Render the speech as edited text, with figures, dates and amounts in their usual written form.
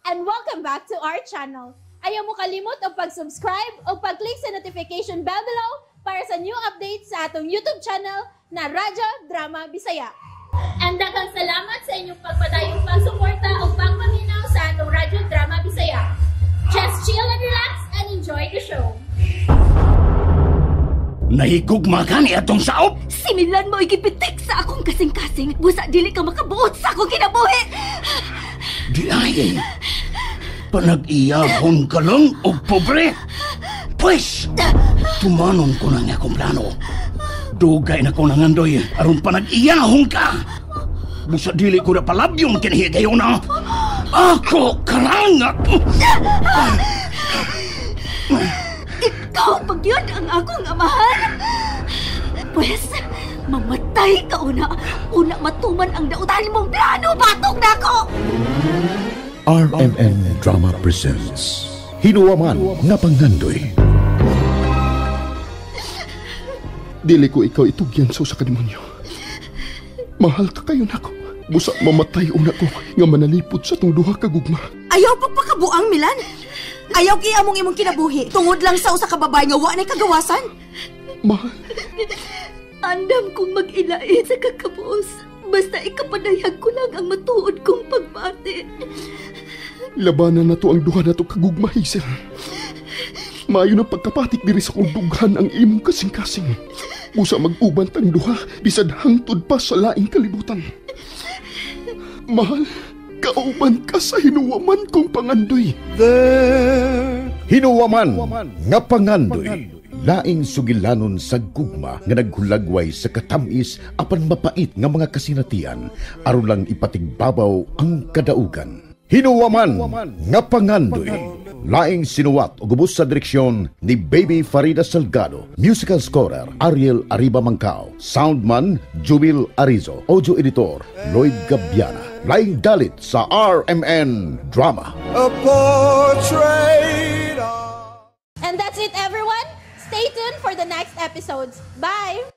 And welcome back to our channel. Ayaw mo kalimot og pag-subscribe o pag-click sa notification bell below para sa new updates sa atong YouTube channel na Radyo Drama Bisaya. And daghang salamat sa inyong pagpadayong pagsuporta o pagpaminaw sa atong Radyo Drama Bisaya. Just chill and relax and enjoy the show. Nahigugma ka ni atong saop? Si Milan mo gipitik sa akong kasing-kasing. Busa dili ka makabuot sa akong kinabuhi. Di ay. Panag-iyahon ka lang og pobre. Pwes, tumanon ko na nga akong plano. Dugay na ko nangandoy aron panag-iyahon ka. Busa dili ko na palabyon kinahigayon na. Ako karangat. Ikaw pag yun ang akong amahan. Pwes, mamatay ka una. Una matuman ang dautan mong plano, batong nako! RMN Drama presents Hinuwaman nga Pangandoy. Dili ko ikaw itugyan sa usa ka demonyo. Mahal ka kayo nako. Busa mamatay una ko nga manalipod sa tong duha ka gugma. Ayaw pagpakabuang, Milan. Ayaw kaya mong imong kinabuhi tungod lang sa usa ka babae nga wa nay kagawasan. Mahal. Andam kong mag-ilait sa kakabuos. Basta ikapadayag ko lang ang matuod kong pagbati. Labanan na to ang duha na to kagugma, Hazel. Maayo ng pagkapatik diri sa kong dughan ang imong kasing-kasing. Busa mag-uban tang duha, bisad hangtod pa sa laing kalibutan. Mahal, kauban ka sa hinuwaman kong pangandoy. Hinuwaman nga Pangandoy. Laing sugilanon sa gugma nga naghulagway sa katamis apan mapait nga mga kasinatian aron lang ipatigbabaw ang kadaugan. Hinuwaman nga Pangandoy. Laing sinuwat o gubos sa direksyon ni Baby Farida Salgado. Musical scorer Ariel Arriba Mangkao. Soundman Jubil Arizo. Audio editor Lloyd Gabiana. Laing dalit sa RMN Drama. A portrait of And that's it, everyone. Stay tuned for the next episodes. Bye!